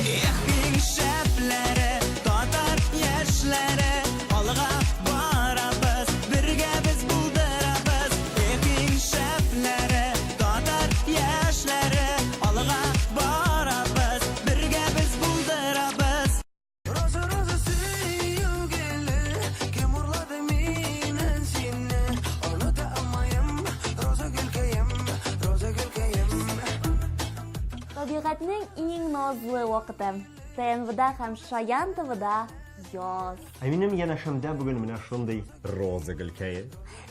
Эх, иң шәпләре, татар яшьләре, алга барабыз, бергә без булдырабыз. Эх, иң шәпләре, татар яшьләре, алга барабыз, бергә без булдырабыз. Роза, роза сөю гөле, кем урлады миннән сине? Оныта алмыйм, роза гөлкәем, роза гөлкәем. Табигатьнең иң назлы вакыты. ТНВда һәм Шаян ТВда яз. Ә минем янәшәмдә бүген менә шундый роза гөлкәе.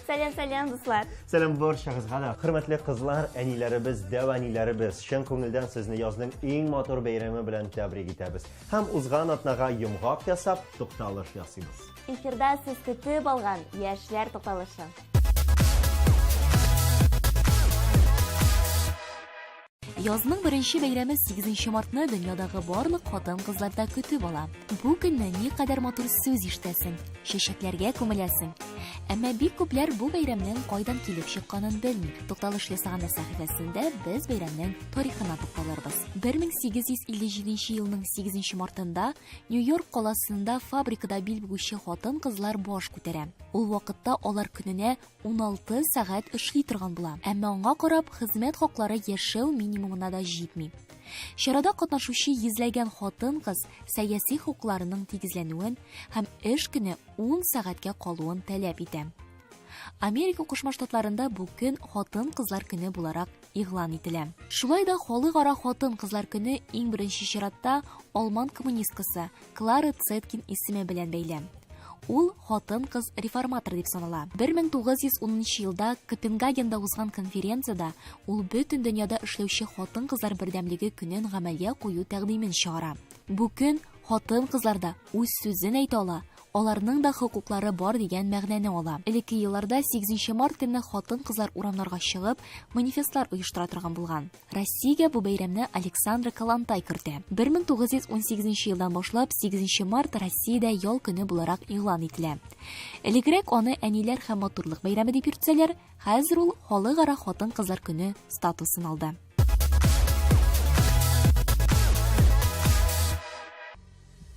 Сәлам, сәлам, дуслар. Сәлам барчагызга да. Хөрмәтле кызлар, әниләребез, дәү әниләребез, чын күңелдән сезне язның иң матур бәйрәме белән тәбрик итәбез. Һәм узган атнага йомгак ясап, тукталыш ясыйбыз. Эфирда сез көтеп алган яшьләр тукталышы. Язның беренче бәйрәме 8 мартны дөньядагы барлык хатын-кызлар да көтеп ала. Бу көнне никадәр матур сүз ишетәсең, чәчәкләргә күмеләсең. Әмма бик күпләр бу бәйрәмнең кайдан килеп чыкканын белми. Тукталыш ясаганда сәхифәсендә без бәйрәмнең тарихына тукталырбыз. 1857 елның 8 мартында Нью-Йорк каласында фабрикада бил бөгүче хатын-кызлар баш күтәрә. Ул вакытта алар көненә 16 сәгать эшли торган була. Әмма аңа карап, хезмәт хаклары яшәү минимумына да җитми. Чарада катнашучы йөзләгән хатын-кыз сәяси хокукларының тигезләнүен һәм эш көне 10 сәгатькә калуын таләп итә. Америка Кушма Штатларында бу көн хатын-кызлар көне буларак игълан ителә. Шулай да халыкара хатын-кызлар көне иң беренче чиратта алман коммунисткасы Клара Цеткин исеме белән бәйле. Ул хатын-кыз реформатор дип санала. 1910 елда Копенгагенда узган конференциядә ул бөтен дөньяда эшләүче хатын-кызлар бердәмлеге көнен гамәлгә кую тәкъдимен чыгара. Бу көн хатын-кызлар да үз сүзен әйтә ала, аларның да хокуклары бар дигән мәгънәне ала. Элекке елларда 8 март көнне хатын-кызлар урамнарга чыгып, манифестлар оештыра торган булган. Россиягә бу бәйрәмне Александра Калантай кертә. 1918 елдан башлап 8 март Россиядә ял көне буларак игълан ителә. Элегрәк аны әниләр һәм матурлык бәйрәме дип йөртсәләр, хәзер ул Халыкара хатын-кызлар көне статусын алды.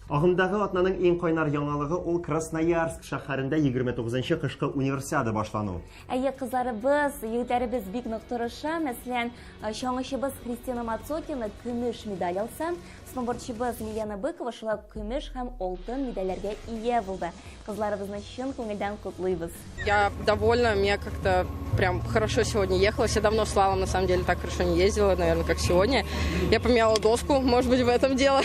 Агымдагы атнаның иң кайнар яңалыгы ул Красноярск шәһәрендә 29 кышкы универсиада башлану. Әйе, кызларыбыз, егетләребез бик нык тырыша. Мәсәлән, чаңгычыбыз Христина Мацокина көмеш медаль алса, сноубордчыбыз Милена Быкова шулай ук көмеш һәм алтын медальләргә ия булды. Кызларыбызны чын күңелдән котлыйбыз. Я довольна, мне как-то прям хорошо сегодня ехалось. Я давно слалом, на самом деле, так хорошо не ездила, наверное, как сегодня. Я поменяла доску, может быть, в этом дело.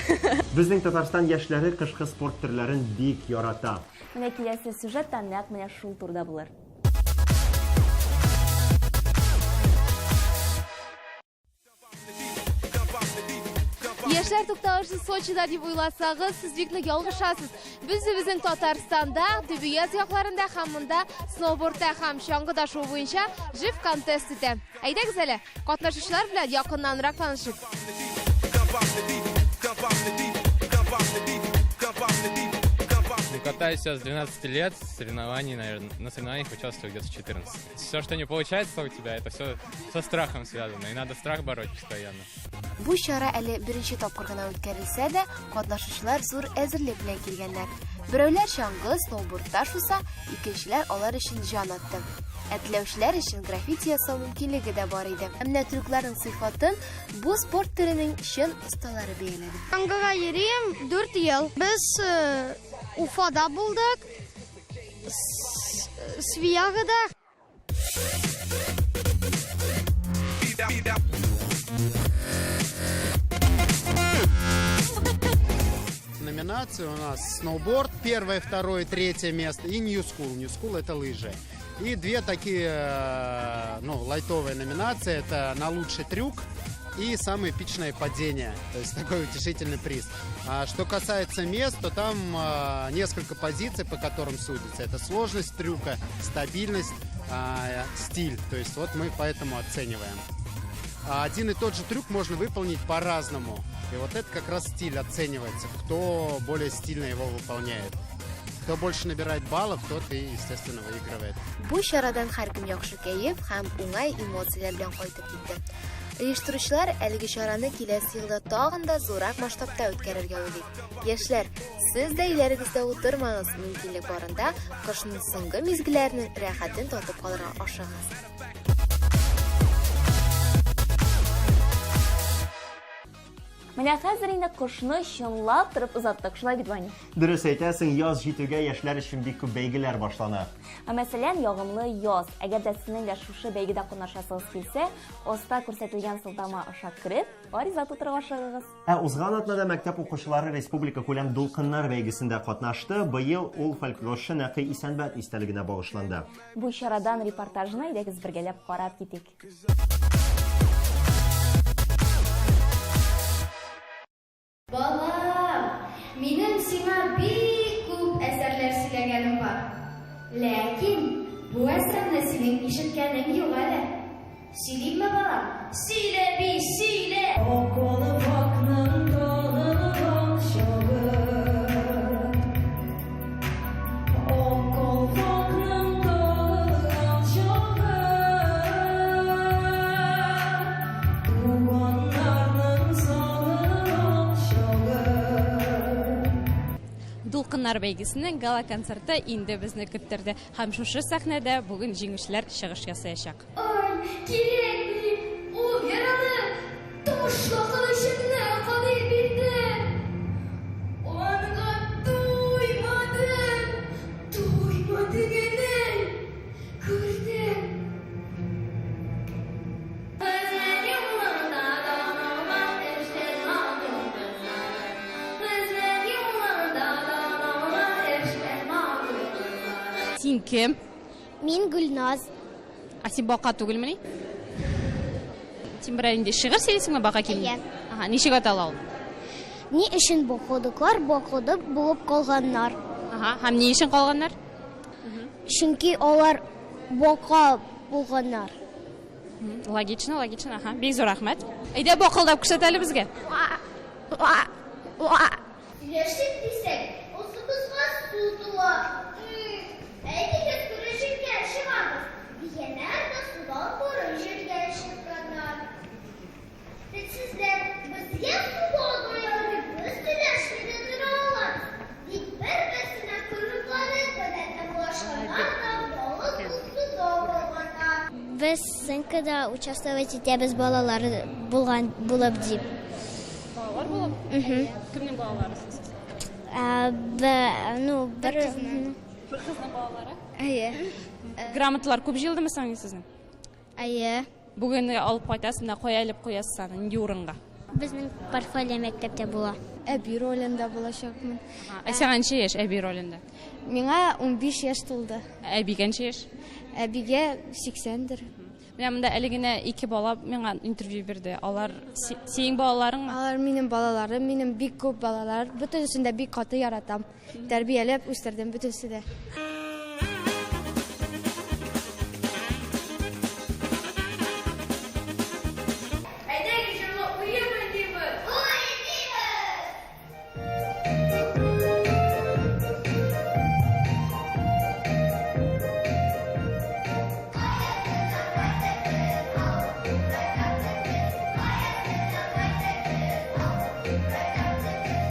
Безнең Татарстан яшьләре кышкы спорт төрләрен бик ярата. Менә киләсе сюжет та нәкъ менә шул турыда булыр. Яшьләр тукталышы Сочида дип уйласагыз, сез бик нык ялгышасыз. Без үзебезнең Татарстанда, Дөбөяз якларында һәм монда сноубордта һәм чаңгыда шуу буенча жив контест үтә. Әйдәгез әле, катнашучылар белән якыннанрак танышыйк. Катаюсь я с 12 лет, соревнований, наверное, на соревнованиях участвую где-то с 14. Все, что не получается у тебя, это все со страхом связано, и надо страх бороть постоянно. Бу чара әле беренче тапкыр гына үткәрелсә дә, катнашучылар зур әзерлек белән килгәннәр. Берәүләр чаңгы, сноубордта шуса, икенчеләр алар өчен җан атты. Ә теләүчеләр өчен граффити ясау мөмкинлеге дә бар иде. Ә менә трюкларның сыйфатын бу спорт төренең чын осталары бәяләде. Чаңгыга йөрим 4 ел. Без э, Уфада булдык. Свиягада. Номинации у нас сноуборд, первое, второе, третье место и New School. New School это лыжи. И две такие, э, ну, лайтовые номинации. Это на лучший трюк и самое эпичное падение. То есть такой утешительный приз. А что касается мест, то там а, несколько позиций, по которым судится. Это сложность трюка, стабильность, а, стиль. То есть вот мы поэтому оцениваем. А один и тот же трюк можно выполнить по-разному. И вот это как раз стиль оценивается, кто более стильно его выполняет. Кто больше набирает баллов, тот и, естественно, выигрывает. Бу чарадан һәркем яхшы кәеф һәм уңай эмоцияләр белән кайтып китте. Оештыручылар әлеге чараны киләсе елда тагын да зуррак масштабта үткәрергә уйлый. Яшьләр, сез дә өйләрегездә утырмагыз, мөмкинлек барында кышның соңгы мизгелләренең рәхәтен татып калырга ашыгыгыз. Менә хәзер инде кышны чынлап торып озаттык, шулай бит, Ваня? Дөрес әйтәсең, яз җитүгә яшьләр өчен бик күп бәйгеләр башлана. Ә мәсәлән, ягымлы яз. Әгәр дә сезнең дә шушы бәйгедә катнашасыгыз килсә, аста күрсәтелгән сылтама аша кереп, гариза тутырырга ашыгыгыз. Ә узган атнада мәктәп укучылары республика күләм Дулкыннар бәйгесендә катнашты. Быел ул фольклорчы Нәкый Исәнбәт истәлегенә багышланды. Бу чарадан репортажны әйдәгез бергәләп карап китик. Балам, минем сиңа бик күп әсәрләр сөйләгәнем бар. Ләкин бу әсәрне синең ишеткәнең юк әле. Сөйлимме, балам? Сөйлә, би, сөйлә! Дулкыннар бәйгесенең гала-концерты инде безне көттерде һәм шушы сәхнәдә бүген җиңүчеләр чыгыш ясаячак. Ай, кирәкми, ул яралы, ташла кылычыңны, Кадыйр бирде. Анга туймадым, туймады генә, күрдем. Безнең юлыңда данылган эшнең матур кызлары. Безнең юлыңда данылган эшнең матур кызлары. Син кем? Мин Гөлназ. Ә син бака түгелмени? Син берәр инде шигырь сөйлисеңме бака килен? Әйе. Ага, ничек атала ул? Ни өчен бакылдыклар бакылдык булып калганнар? Ага, һәм ни өчен калганнар? Чөнки алар бака булганнар. Логично, логично, ага. Бик зур рәхмәт. Әйдә бакылдап күрсәт әле безгә. Сөйләшик дисәк, авызыбызга су тула. Әйдәгез күрешергә чыгабыз, дигәннәр дә судан коры җиргә чыкканнар. Телсезләр, безгә суга да ярый, без сөйләшми дә тора алабыз, дип бер-берсенә койрыклары белән ымлашканнар да балык булып суда калганнар. Без сценкада участвовать итәбез балалар булган булып дип. Балалар булып? Кемнең балалары сез? Ну, бер кызның. Бер кызның балалары? Әйе. Грамоталар күп җыелдымы соң сезнең? Әйе. Бүген алып кайтасыз, менә кая элеп куясыз аны, нинди урынга? Безнең портфолио мәктәптә була. Әби ролендә булачакмын. Ә сиңа ничә яшь әби ролендә? Миңа 15 яшь тулды. Ә әбигә ничә яшь? Әбигә 80дер. Менә монда әле генә ике бала миңа интервью бирде. Алар синең балаларыңмы? Алар минем балаларым, минем бик күп балалар. Бөтенесен дә бик каты яратам. Тәрбияләп үстердем бөтенесе дә. Әйдәгез җырлы уен уйныйбыз. Уйныйбыз!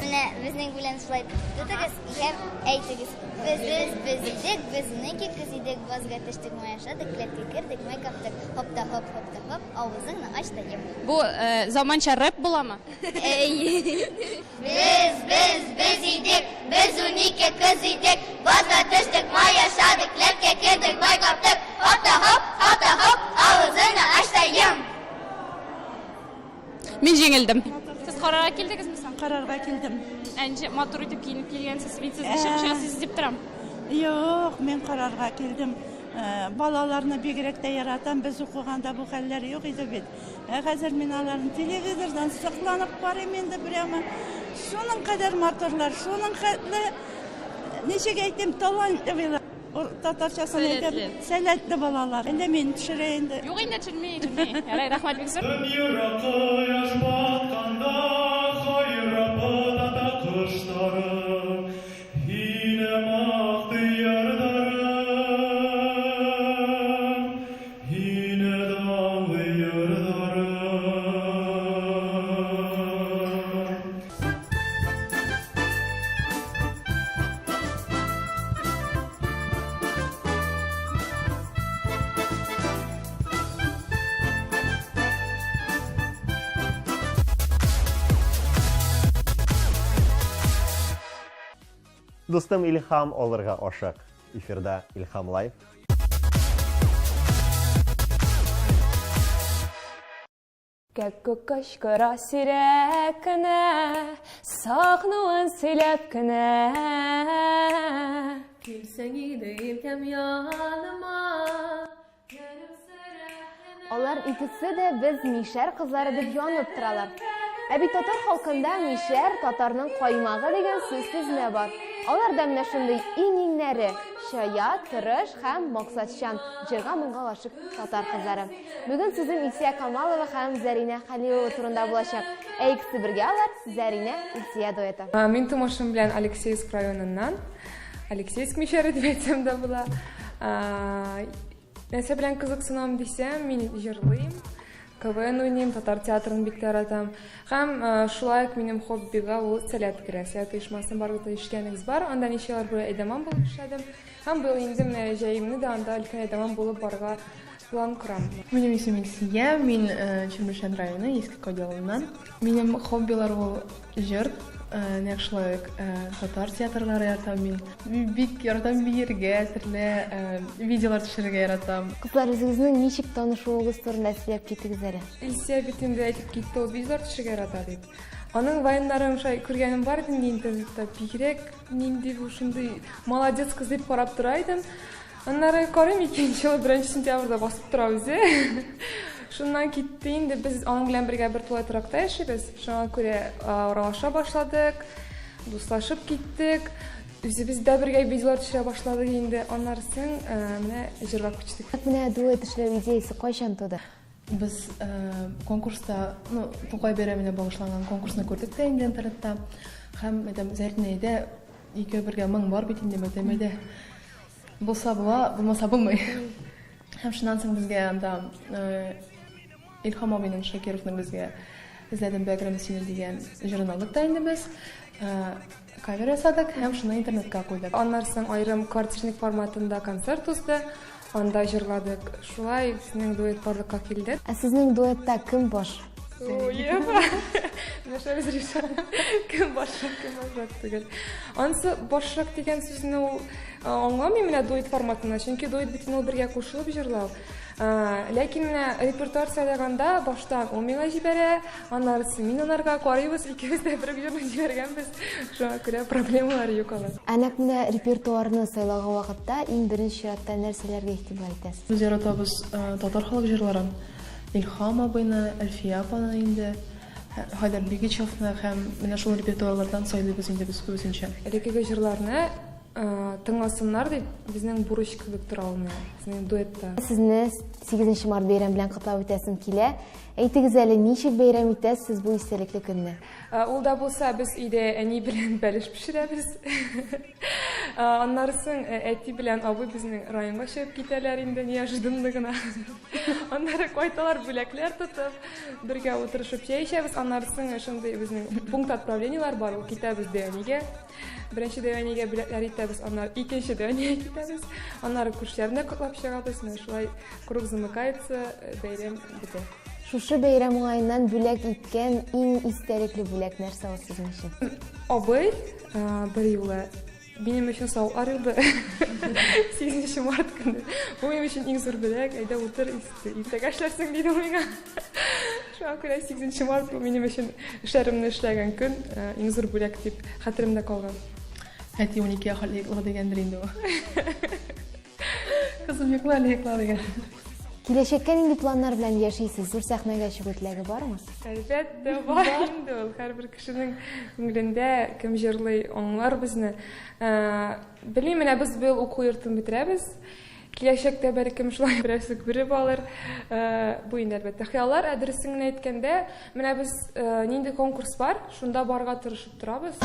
Менә безнең белән шулай тотыгыз һәм әйтегез. Без, без, без идек, без унике кыз идек, базга төштек, май ашадык, келәткә кердек, май каптык. Хоп та хоп, хоп та хоп, авызыңны ач та йом. Бу заманча рэп буламы? Әйе. Без, без, без идек, без унике кыз идек, базга төштек, май ашадык, келәткә кердек, май каптык. Хоп та хоп, хоп та хоп, авызыңны ач та йом. Мин җиңелдем. Сез карарга килдегезме соң? Карарга килдем. Ә ничек матур итеп киенеп килгәнсез? Мин сезне чыгыш ясыйсыз дип торам. Юк, мин карарга килдем. Балаларны бигрәк тә яратам. Без укыганда бу хәлләр юк иде бит. Ә хәзер мин аларны телевизордан сокланып карыйм инде прямо. Шуның кадәр матурлар, шуның хәтле, ничек әйтим, талантливыйлар. Татарчасын әйтәм, сәләтле балалар. Әллә мин төшерә инде. Юк инде, төшерми, төшерми. Ярай, рәхмәт бик зур. Дөньяда кояш батканда хайрап ата кошлары, һине мактый йырдарым, һине данлый йырдарым. Дустым илһам алырга ашык. Эфирда Илһам Лайв. Кәккүк кычкыра сирәк кенә, сагынуын сөйләп кенә. Килсәң иде иркәм яныма. Алар икесе дә без мишәр кызлары дип янып торалар. Ә бит татар халкында мишәр татарның каймагы дигән сүз тезмә бар. Алар да менә шундый иң-иңнәре, чая, тырыш һәм максатчан, җырга-моңга гашыйк татар кызлары. Бүген сүзем Илсөя Камалова һәм Зәринә Хәлилова турында булачак. Ә икесе бергә алар Зәринә Илсөя дуэты. Мин тумышым белән Алексеевск районыннан. Алексеевск мишәре дип әйтсәм дә була. Нәрсә белән кызыксынам дисәм, мин җырлыйм, КВН уйныйм, татар театрын бик тә яратам. Һәм шулай ук минем хоббига ул Сәләт керә. Сәләт оешмасын барлыгы да ишеткәнегез бар. Анда ничә еллар буе әйдаман булып эшләдем. Һәм быел инде менә җәемне дә анда өлкән әйдаман булып барырга план корам. Минем исемем Илсөя, мин Чирмешән районы, Иске Кадялыннан. Минем хоббилар ул җыр, нәкъ шулай ук татар театрлары яратам мин. Мин бик яратам биергә, төрле видеолар төшерергә яратам. Кызлар, үзегезнең ничек танышуыгыз турында сөйләп китегез әле. Илсөя бит инде әйтеп китте, ул видеолар төшерергә ярата дип. Аның вайннарын шулай күргәнем бар иде инде интернетта. Бигрәк нинди бу шундый молодец кыз дип карап тора идем. Аннары карыйм, икенче ел беренче сентябрьдә басып тора үзе. Шуннан китте инде, без аның белән бергә бер тулай торакта яшибез. Шуңа күрә аралаша башладык, дуслашып киттек. Үзебез дә бергә видеолар төшерә башладык инде. Аннары соң менә җырга күчтек. Менә дуэт эшләү идеясе кайчан туды? Без конкурста, ну, Тукай бәйрәменә багышланган конкурсны күрдек тә инде интернетта. Һәм, әйтәм, Зәринә әйдә, икәү бергә моң бар бит инде, әйтәм, әйдә. Булса була, булмаса булмый. Һәм шуннан соң безгә анда Илһам абыйның Шакировның безгә Эзләдем бәгърем сине дигән җырын алдык та инде без. Кавер ясадык һәм шуны интернетка куйдык. Аннан соң аерым квартирник форматында концерт узды. Анда җырладык. Шулай безнең дуэт барлыкка килде. Ә сезнең дуэтта кем баш? Ева! Менә без решаем. Кем башрак, кем башрак түгел. Анысы башрак дигән сүзне ул аңламый менә дуэт форматында, чөнки дуэт бит ул бергә кушылып җырлау. Ләкин менә репертуар сайлаганда баштан ул миңа җибәрә, аннарысы мин анарга карыйбыз, икебез дә бер үк җырны җибәргәнбез. Шуңа күрә проблемалар юк алар. Ә нәкъ менә репертуарны сайлаган вакытта иң беренче чиратта нәрсәләргә игътибар итәсез? Без яратабыз татар халык җырларын. Илһам абыйны, Әлфия апаны инде, Хайдар Бигичевны һәм менә шул репертуарлардан сайлыйбыз инде без күбесенчә. Элеккеге җырларны тыңласыннар дип, безнең бурыч кебек тора ул менә, безнең дуэтта. Сезне 8 март бәйрәме белән котлап үтәсем килә. Әйтегез әле, ничек бәйрәм итәсез бу истәлекле көнне? Ул да булса, без өйдә әни белән бәлеш пешерәбез. Аннары соң әти белән абый безнең районга чыгып китәләр инде, неожиданно гына. Аннары кайталар бүләкләр тотып, бергә утырышып чәй эчәбез. Аннары соң шундый безнең пункт отправлениеләр бар, ул китәбез дәвәнигә. Беренче дәвәнигә бүләкләр итәбез, аннары икенче дәвәнигә китәбез. Аннары күршеләрне котлап чыгабыз. Менә шулай круг замыкается, бәйрәм бетә. Шушы бәйрәм уңаеннан бүләк иткән иң истәлекле бүләк нәрсә ул сезнең өчен? Абый бер юлы минем өчен савыклар юды. 8 март көне. Бу минем өчен иң зур бүләк. Әйдә утыр, иртәгә эшләрсең, диде ул миңа. Шуңа күрә 8 март бу минем өчен эшләремне эшләгән көн, иң зур бүләк дип хәтеремдә калган. Әти 12 хәлле йокла дигәндер инде ул. Кызым йокла әле, йокла дигән. Киләчәккә нинди планнар белән яшисез? Зур сәхнәгә чыгу теләге бармы? Әлбәттә, бар инде ул. Һәрбер кешенең күңелендә кем җырлый, аңлар безне. Белмим, менә без быел уку йортын бетерәбез. Киләчәктә бәлкем шулай берәрсе күреп алыр. Бу инде әлбәттә хыяллар. Ә дөресен генә әйткәндә, менә без нинди конкурс бар, шунда барырга тырышып торабыз.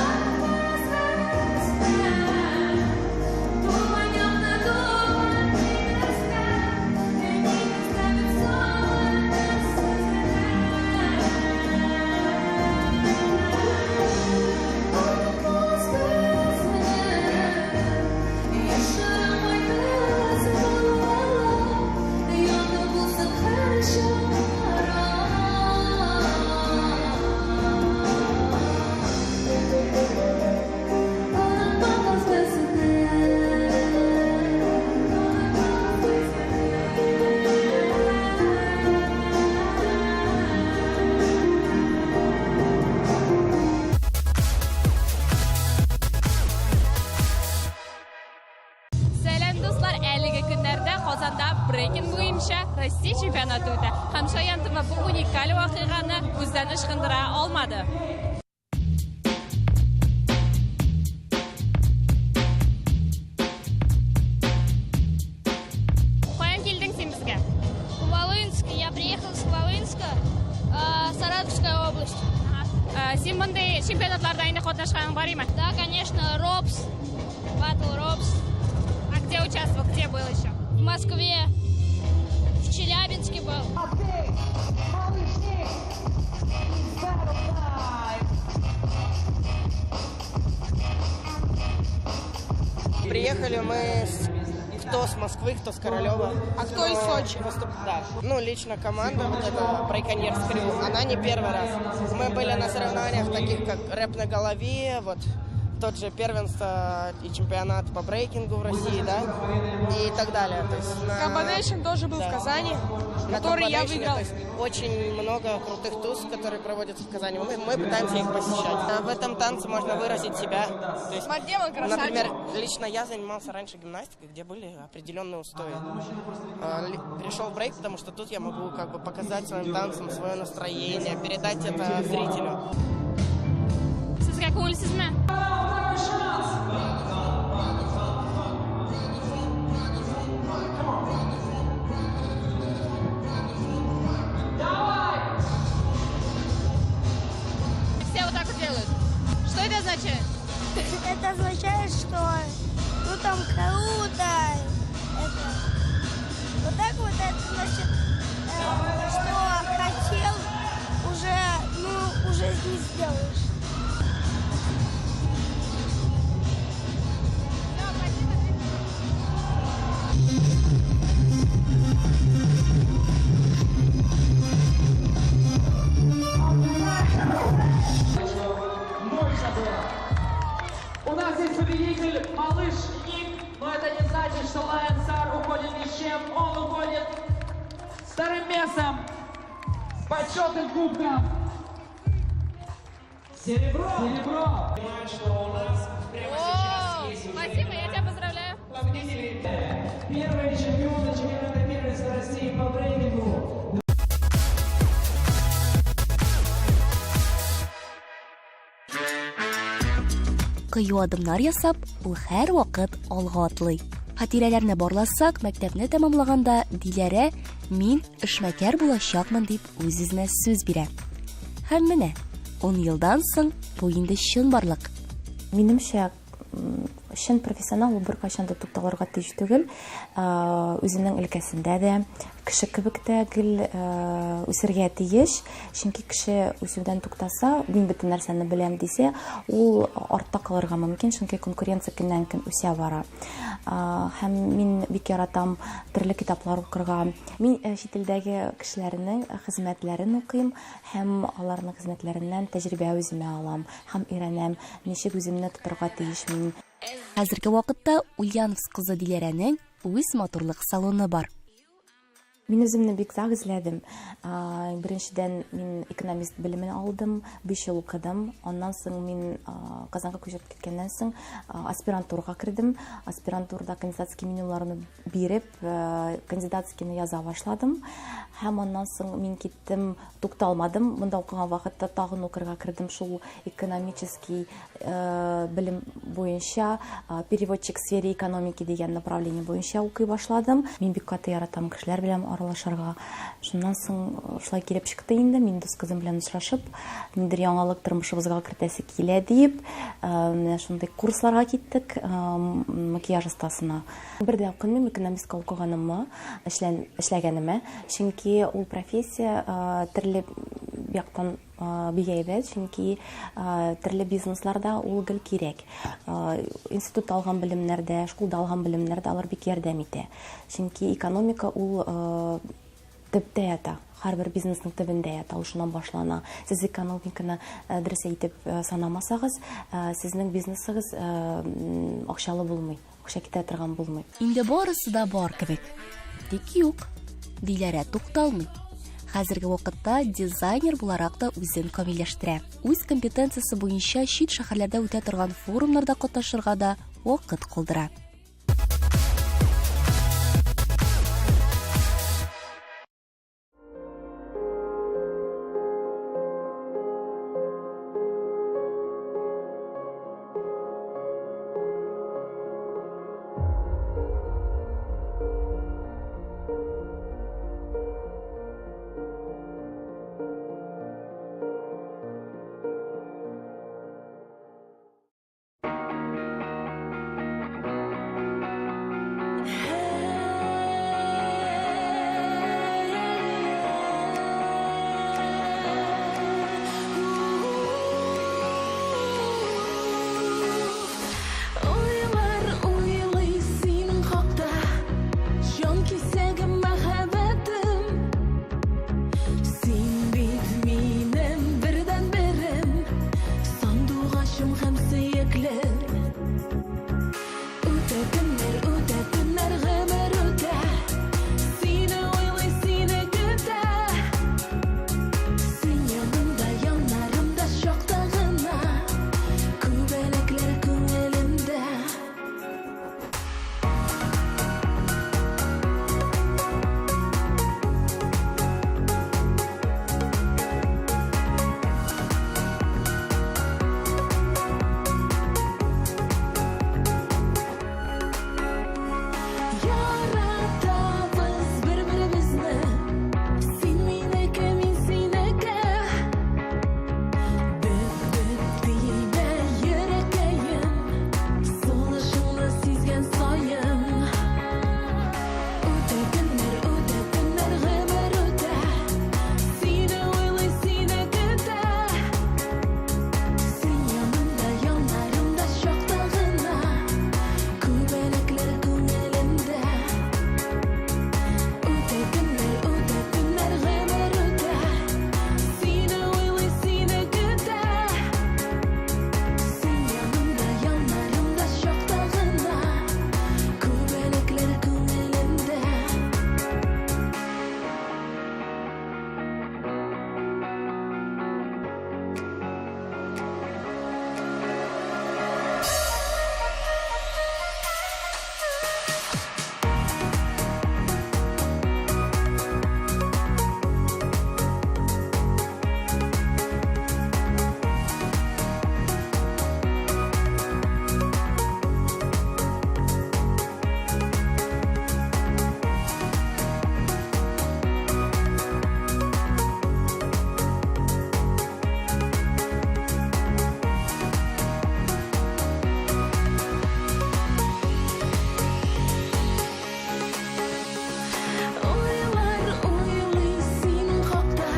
чемпионаты үтә. Һәм Шаян ТВ бу уникаль вакыйганы күздән ычкындыра алмады. Каян килдең син безгә? Хвалынск. Я приехал с Хвалынска, Саратовская область. Син мондый чемпионатларда инде катнашканың бар име? Да, конечно, Ропс, Battle Ropes. А где участвовал, где был еще? В Москве, в Челябинске был. Приехали мы с кто с Москвы, кто с Королева. А кто из Сочи? Выступ... Да. Ну, лично команда, вот эта Брейконьерс Крю, она не первый раз. Мы были на соревнованиях таких, как рэп на голове, вот тот же первенство и чемпионат по брейкингу в России, да, и так далее. То есть на... Комбинейшн тоже был Да. в Казани, На который я Комбинейшне, выиграл. то есть очень много крутых туз, которые проводятся в Казани. Мы пытаемся их посещать. А в этом танце можно выразить себя. То есть, Мардем, он красавчик. например, лично я занимался раньше гимнастикой, где были определенные устои. Пришел в брейк, потому что тут я могу как бы показать своим танцем свое настроение, передать это зрителю. Сезгә күңелсезме? Все вот так вот делают. Что это означает? Это означает, что ну там круто. Это, вот так вот это значит, что хотел, уже, ну, уже не сделаешь. У нас есть победитель, малыш Ник, но это не значит, что Лайон Сар уходит ни с чем. Он уходит с вторым местом, с почетным кубком. Серебро! Серебро! О, спасибо, я тебя поздравляю. Первые чемпионы чемпионата первенства России по брейкингу. Кыю адымнар ясап, ул һәрвакыт алга атлый. Хатирәләрне барласак, мәктәпне тәмамлаганда Диләрә мин эшмәкәр булачакмын дип үз-үзенә сүз бирә. Һәм менә 10 елдан соң бу инде чынбарлык. Минемчә, чын профессионал ул беркайчан да тукталырга тиеш түгел. Үзенең өлкәсендә дә, кеше кебек тә гел үсергә тиеш. Чөнки кеше үсүдән туктаса, мин бөтен нәрсәне беләм дисә, ул артта калырга мөмкин, чөнки конкуренция көннән-көн үсә бара. Һәм мин бик яратам төрле китаплар укырга. Мин чит илдәге кешеләрнең хезмәтләрен укыйм һәм аларның хезмәтләреннән тәҗрибә үземә алам һәм өйрәнәм, ничек үземне тотарга тиеш мин. Хәзерге вакытта Ульяновск кызы Диләрәнең үз матурлык салоны бар. Мин үземне бик озак эзләдем. Беренчедән, мин экономист белемен алдым, 5 ел укыдым. Аннан соң мин Казанга күчеп киткәннән соң аспирантурага кердем. Аспирантурада кандидатский минимумнарны биреп, кандидатскийны яза башладым. Һәм аннан соң мин киттем, тукталмадым. Монда укыган вакытта тагын укырга кердем шул экономический белем буенча, переводчик в сфере экономики дигән направление буенча укый башладым. Мин бик каты яратам кешеләр белән аралашырга. Шуннан соң шулай килеп чыкты инде, мин дус кызым белән очрашып, ниндидер яңалык тормышыбызга кертәсе килә дип, менә шундый курсларга киттек, макияж остасына. Бер дә үкенмим экономистка укыганыма, эшләгәнемә, чөнки ул профессия төрле яктан бик әйбәт, чөнки төрле бизнесларда ул гел кирәк. Институтта алган белемнәрдә, школда алган белемнәрдә алар бик ярдәм итә. Чөнки экономика ул төптә ята, һәрбер бизнесның төбендә ята, ул шуннан башлана. Сез экономиканы дөрес әйтеп санамасагыз, сезнең бизнесыгыз акчалы булмый, акча китә торган булмый. Инде барысы да бар кебек. Тик юк. Диләрә тукталмый. Хәзерге вакытта дизайнер буларак та үзен камилләштерә. Үз компетенциясе буенча чит шәһәрләрдә үтә торган форумнарда катнашырга да вакыт калдыра. Сандугачым һәм сөеклем. Үтә көннәр, үтә көннәр, гомер үтә. Сине уйлый, сине көтә. Син янымда, яннарымда чакта гына күбәләкләр күңелемдә. Яратабыз бер-беребезне. Син минеке, мин синеке. Дөп-дөп тибә йөрәккәем, сулышыңны сизгән саен. Үтә көннәр, үтә көннәр, гомер үтә. Сине уйлый, сине көтә. Син янымда, яннарымда чакта гына күбәләкләр күңелемдә. Үтә көннәр, үтә көннәр, гомер үтә. Сине уйлый, сине көтә. Син янымда, яннарымда чакта гына күбәләкләр күңелемдә. Уйлар уйлый синең хакта,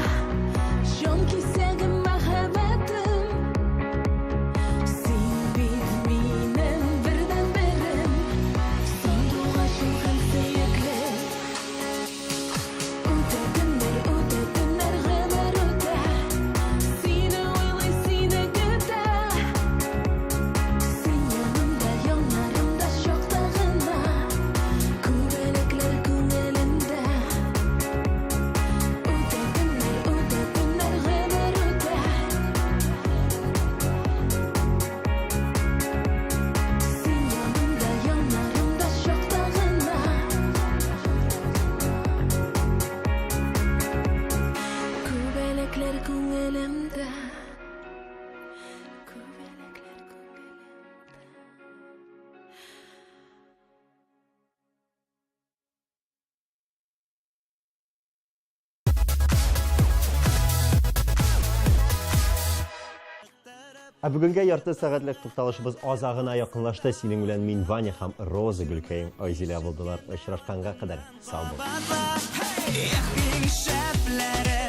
җан кисәгем, мәхәббәтем. Син бит минем бердәнберем, сандугачым һәм сөеклем. Үтә көннәр, үтә көннәр, гомер үтә. Сине уйлый, сине көтә. Син янымда, яннарымда чакта гына күбәләкләр күңелемдә. Үтә көннәр, үтә көннәр, гомер үтә. Син янымда, яннарымда чакта гына күбәләкләр күңелемдә. Күбәләкләр Ә бүгенгә ярты сәгатьлек тукталышыбыз азагына якынлашты. Синең белән мин Ваня һәм Роза гөлкәем Айзилә булдылар. Очрашканга кадәр сау бул. Эх, иң шәпләре.